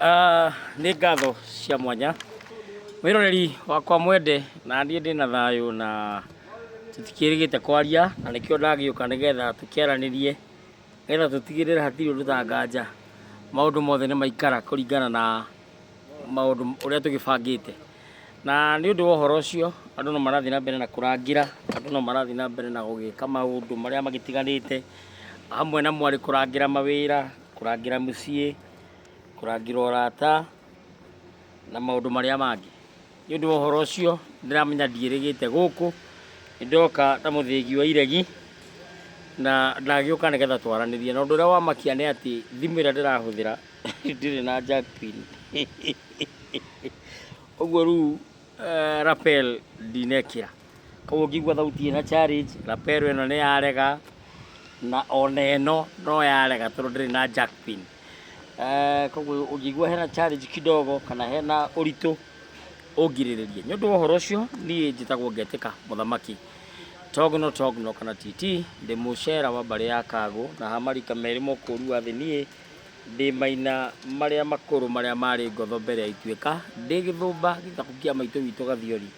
Nĩ ngatho cia mwanya mwĩroreri wakwa mwende, na niĩ ndĩ na thayũ na tũtikĩrĩgĩte kwaria, na nĩkĩo ndagĩũka nĩgetha tũkĩaranĩrie, nĩgetha tũtigĩrĩre hatirĩ ũndũ ta nganja, maũndũ mothe nĩ maikara kũringana na maũndũ ũrĩa tũgĩbangĩte. Na nĩ ũndũ wa ũhoro ũcio, andũ no marathiĩ na mbere na kũrangĩra, andũ no marathiĩ na mbere na gũgĩka maũndũ marĩa magĩtiganĩte, hamwe na mwarĩ kũrangĩra mawĩra, kũrangĩra mũciĩ, kũrangĩra ũrata na maũndũ marĩa mangĩ. Nĩ ũndũ wa ũhoro ũcio ndĩramenya ndiĩrĩgĩte gũkũ, nĩ ndoka ta mũthĩgi wa iregi na ndagĩũka nĩgetha twaranĩrie. Na ũndũ ũrĩa wa makia nĩ atĩ thimũ ĩrĩa ndĩrahũthĩra ndĩrĩ na jack pin. Ũguo rĩu lapel ndinekĩra. Koguo ũngĩigua thauti ĩna challenge, lapel ĩno nĩ yarega na ona ĩno no yarega tondũ ndĩrĩ na jack pin. Koguo ũngĩigua hena challenge kidogo kana hena ũritũ ũngirĩrĩrie. Nĩ ũndũ wa ũhoro ũcio niĩ njĩtagwo Ngetĩka Mũthamaki Togno Togno kana TT, ndĩ mũcera wa mbarĩ ya Kagũ na ha marika merĩ ma ũkũũri wa thĩ niĩ ndĩ maina marĩa makũrũ marĩa marĩ ngotho mbere ya ituĩka, ndĩ gĩthũmba gĩthaku kĩa maitũ witũ Gathiori.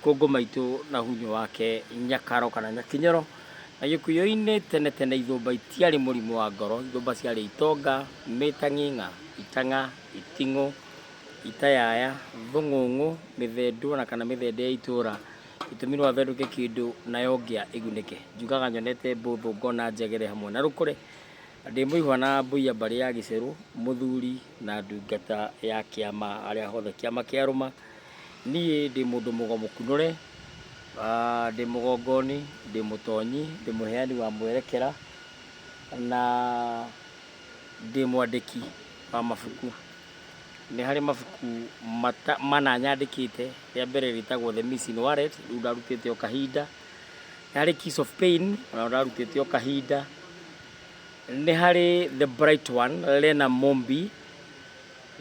Kũngũ maitũ na hunyũ wake Nyakaro kana Nyakinyoro. Na Gĩkũyũ-inĩ tene tene ithũmba itiarĩ mũrimũ wa ngoro, ithũmba ciarĩ itonga, mĩtang'ing'a, itang'a, iting'ũ, itayaya, thũng'ũng'ũ, mĩthendũ ona kana mĩthende ya itũra. Gĩtũmi no athendũke kĩndũ nayo ngĩa ĩgunĩke. Njugaga nyonete mbũthũ ngona njegere hamwe na rũkũre. Ndĩ mũihwa na mbũi ya mbarĩ ya gĩcerũ, mũthuri na ndungata ya kĩama harĩa hothe kĩama kĩarũma. Niĩ ndĩ mũndũ mũgo mũkunũre, ndĩ mũgongoni, ndĩ mũtonyi, ndĩ mũheani wa mwerekera na ndĩ mwandĩki wa mabuku. Nĩ harĩ mabuku mana nyandĩkĩte, rĩa mbere rĩtagwo The Missing Wallet, rĩu ndarutĩte o kahinda. Nĩ harĩ Kiss of Pain, onarĩo ndarutĩte o kahinda. Nĩ harĩ The Bright One, Lena Mombi,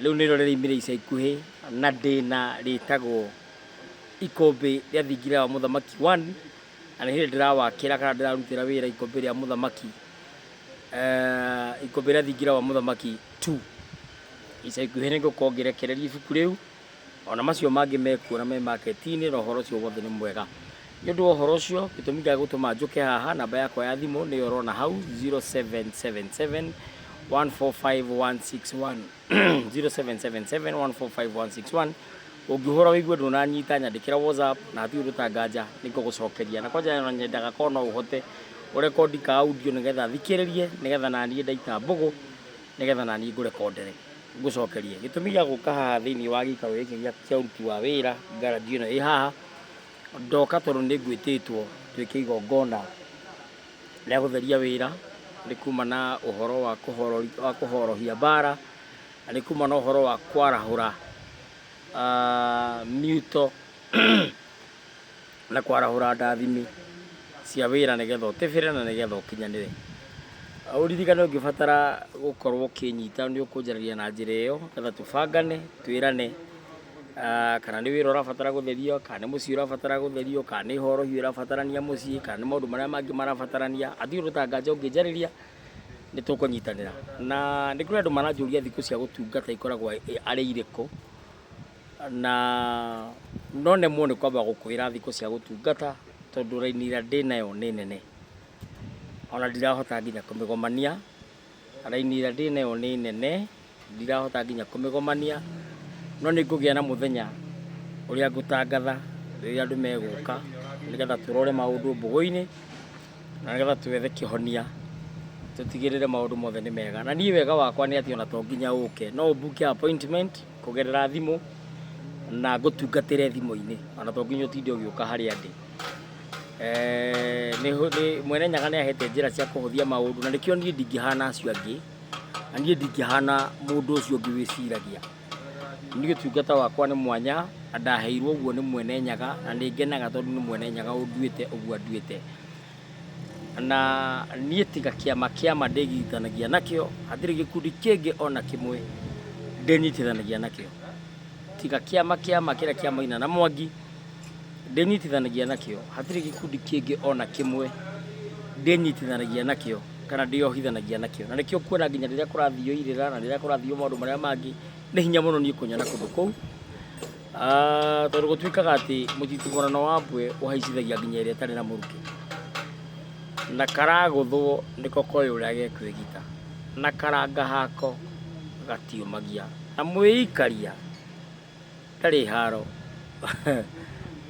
Rĩu nĩrĩo rĩraumire ica ikuhĩ na ndĩna rĩtagwo Ikũmbĩ rĩa Thingira wa Mũthamaki One, na nĩ hĩndĩ ndĩrawakĩra kana ndĩrarutĩra wĩra Ikũmbĩ rĩa Mũthamaki, Ikũmbĩ rĩa Thingira wa Mũthamaki Two. Ica ikuhĩ nĩ ngũkorwo ngĩrekereria ibuku rĩu, ona macio mangĩ mekuo na me market-inĩ na ũhoro ũcio wothe nĩ mwega. Nĩ ũndũ wa ũhoro ũcio, gĩtũmi gĩa gũtũma njũke haha, namba yakwa ya thimũ nĩyo ũrona hau, 0777 145 161, 0777 145 161. Ũngĩhũra ũigue ndũnanyita, nyandĩkĩra WhatsApp na hatirĩ ũndũ ta nganja nĩ ngũgũcokeria. Na kwanja ona nyendaga korwo no ũhote ũrekondi ka audio nĩgetha thikĩrĩrie, nĩgetha naniĩ ndaita mbũgũ, nĩgetha naniĩ ngũrekondere ngũcokerie. Gĩtũmi gĩa gũka haha thĩinĩ wa gĩikaro gĩkĩ kĩa ũruti wa wĩra, garage ĩno ĩ haha, Ndoka tondũ nĩ ngwĩtĩtwo twĩke igongona rĩa gũtheria wĩra, nĩ kuma na ũhoro wa kũhorohia mbara, na nĩ kuma na ũhoro wa kwarahũra mĩuto na kwarahũra ndathimi cia wĩra nĩgetha ũtĩbĩre na nĩgetha ũkinyanĩre. Ũririkane ũngĩbatara gũkorwo ũkĩnyita nĩ ũkũnjarĩria na njĩra ĩyo nĩgetha tũbangane, twĩrane. Kana nĩ wĩra ũrabatara gũtherio, kana nĩ mũciĩ ũrabatara gũtherio, kana nĩ horohio ĩrabatarania mũciĩ, kana nĩ maũndũ marĩa mangĩ marabatarania, hatirĩ ũndũ ta nganja ũngĩnjarĩria, nĩ tũkũnyitanĩra. Na nĩ kũrĩ andũ maranjũria thikũ cia gũtungata ikoragwo arĩ irĩkũ, na no nemwo nĩ kwamba gũkwĩra thikũ cia gũtungata, tondũ raini ĩrĩa ndĩnayo nĩ nene, ona ndirahota nginya kũmĩgomania. Raini ĩrĩa ndĩnayo nĩ nene, ndirahota nginya kũmĩgomania, no nĩ ngũgĩa na mũthenya ũrĩa ngũtangatha rĩrĩa andũ megũka, nĩgetha tũrore maũndũ mbũgũ-inĩ, na nĩgetha twethe kĩhonia, tũtigĩrĩre maũndũ mothe nĩ mega. Na niĩ wega wakwa nĩ atĩ ona to nginya ũke, no ũ book appointment kũgerera thimũ, na ngũtungatĩre thimũ-inĩ, ona to nginya ũtinde ũgĩũka harĩa ndĩ. Mwene Nyaga nĩ ahete njĩra cia kũhũthia maũndũ na nĩkĩo niĩ ndingĩhana acio angĩ, na niĩ ndingĩhana mũndũ ũcio ũngĩ wĩciragia. Niĩ ũtungata wakwa nĩ mwanya na ndaheirwo ũguo nĩ Mwene Nyaga na nĩ ngenaga tondũ nĩ Mwene Nyaga ũnduĩte ũguo anduĩte. Na niĩ tiga kĩama kĩa ma ndĩgiritanagia nakĩo, hatirĩ gĩkundi kĩngĩ ona kĩmwe ndĩnyitithanagia nakĩo. Tiga kĩama kĩa ma kĩrĩa kĩa Maina na Mwangi, ndĩnyitithanagia nakĩo, hatirĩ gĩkundi kĩngĩ ona kĩmwe ndĩnyitithanagia nakĩo kana ndĩyohithanagia nakĩo. Na nĩkĩo ũkuona nginya rĩrĩa kũrathio irĩra na rĩrĩa kũrathio maũndũ marĩa mangĩ, nĩ hinya mũno niĩ kũnyona kũndũ kũu. Tondũ gũtuĩkaga atĩ mũtitimũrano wa mbwe ũhaicithagia nginya ĩrĩa ĩtarĩ na mũrukĩ. Na karagũthwo nĩko koĩ ũrĩa gekwĩgita, na karanga hako gatiũmagia, na mwĩikaria ndarĩ haro,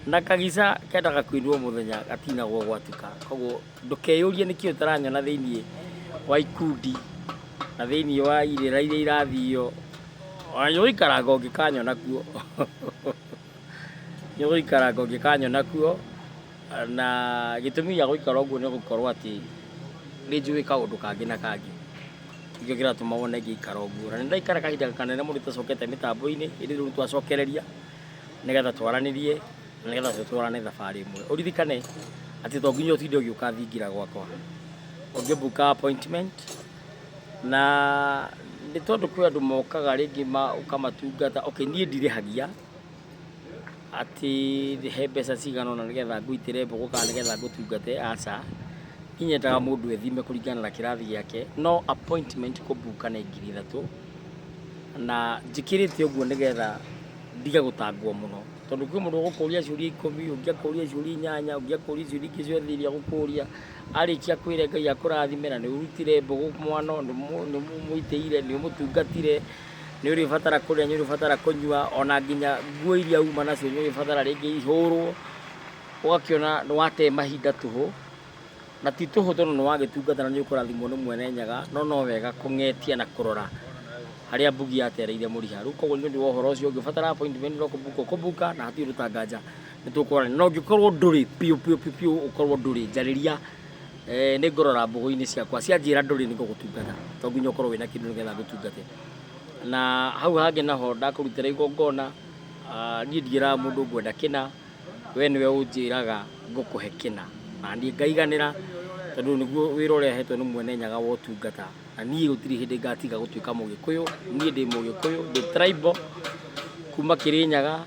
na kagica kendaga kũinwo mũthenya gatinagwo gwatuka. Koguo ndũkeyũrie nĩkĩ ũtaranyona thĩiniĩ wa ikundi na thĩiniĩ wa irĩra iria irathio, ona nĩũgũikaranga ũngĩkanyona kuo, nĩũgũikaranga ũngĩkanyona kuo, na gĩtũmi gĩa gũikara ũguo nĩ gũkorwo atĩ nĩ njũĩ kaũndũ kangĩ na kangĩ, nĩkĩo kĩratũma wone ngĩikara ũguo. Na nĩ ndaikara kahinda kanene mũno itacokete mĩtambo-inĩ, ĩndĩ rĩu nĩ twacokereria nĩgetha twaranĩrie na nĩgetha tũtwarane thabarĩ ĩmwe. Ũririkane atĩ to nginya ũtinde ũgĩũka thingira gwakwa, ũngĩ book appointment na nĩ tondũ kwĩ andũ mokaga rĩngĩ ũkamatungata, okay niĩ ndirĩhagia atĩ he mbeca cigana ũna nĩgetha ngũitĩre mbũgũ kana nĩgetha ngũtungate, aca. Niĩ nyendaga mũndũ ethime kũringana na kĩrathi gĩake, no appointment kũmbuka nĩ 3000, na njĩkĩrĩte ũguo nĩgetha ndige gũtangwo mũno. Tondũ kwĩ mũndũ ũgũkũria ciũria 10, ũngĩ akũrie ciũria 8, ũngĩ akũrie ciũria ingĩ ciothe iria agũkũria, arĩkia akwĩre Ngai akũrathime na nĩ ũrutire mbũgũ mwano, nĩ ũmũitĩire, nĩ ũmũtungatire, nĩ ũrĩbatara kũrĩa, nĩ ũrĩbatara kũnyua, ona nginya nguo iria uma nacio nĩ ũrĩbatara rĩngĩ ihũrwo, ũgakĩona nĩ wate mahinda tũhũ, na ti tũhũ tondũ nĩ wagĩtungata na nĩ ũkũrathimwo nĩ mwene Nyaga, no no wega kũng'etia na kũrora harĩa mbugi yatereire mũriha. Rĩu koguo nĩ ũndũ wa ũhoro ũcio ũngĩbatara appointment no kũbuka ũkũbuka na hatirĩ ũndũ ũtanganja nĩ tũkwaranĩria. Na ũngĩkorwo ndũrĩ biũ biũ biũ biũ ũkorwo ndũrĩ njarĩria nĩ ngũrora mbũgũ-inĩ ciakwa cianjĩra ndũrĩ nĩ ngũgũtungata to nginya ũkorwo wĩna kĩndũ nĩgetha ngũtungate. Na hau hangĩ naho ndakũrutĩra igongona niĩ ndiĩraga mũndũ ngwenda kĩna, we nĩwe ũnjĩraga ngũkũhe kĩna na niĩ ngaiganĩra tondũ nĩguo wĩra ũrĩa hetwo nĩ mwene Nyaga wa ũtungata. Na niĩ gũtirĩ hĩndĩ ngatiga gũtuĩka Mũgĩkũyũ, niĩ ndĩ Mũgĩkũyũ, ndĩ tribal kuma Kĩrĩnyaga,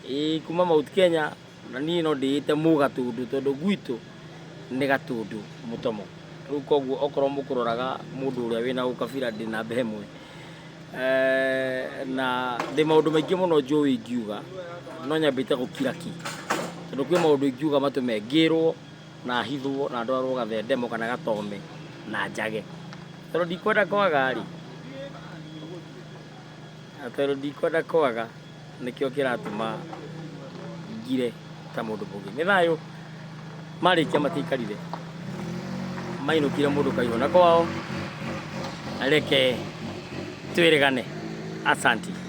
ĩĩ kuma Mount Kenya, na niĩ no ndĩĩte Mũgatũndũ tondũ gwitũ nĩ Gatũndũ Mũtomo. Rĩu koguo okorwo mũkũroraga mũndũ ũrĩa wĩna ũkabira ndĩ namba ĩmwe. Na ndĩ maũndũ maingĩ mũno njũĩ ingiuga, no nyambĩte gũkira ki, tondũ kwĩ maũndũ ingiuga matũme ngĩrwo na hithwo na ndwarwo gathendemo kana gatome na njage. Tondũ ndikwenda kwaga rĩ, tondũ ndikwenda kwaga nĩkĩo kĩratũma ngire ta mũndũ mũgĩ. Nĩ thayũ marĩkia matiaikarire mainũkire mũndũ kaihũ na kwao, reke twĩrĩgane. Asanti.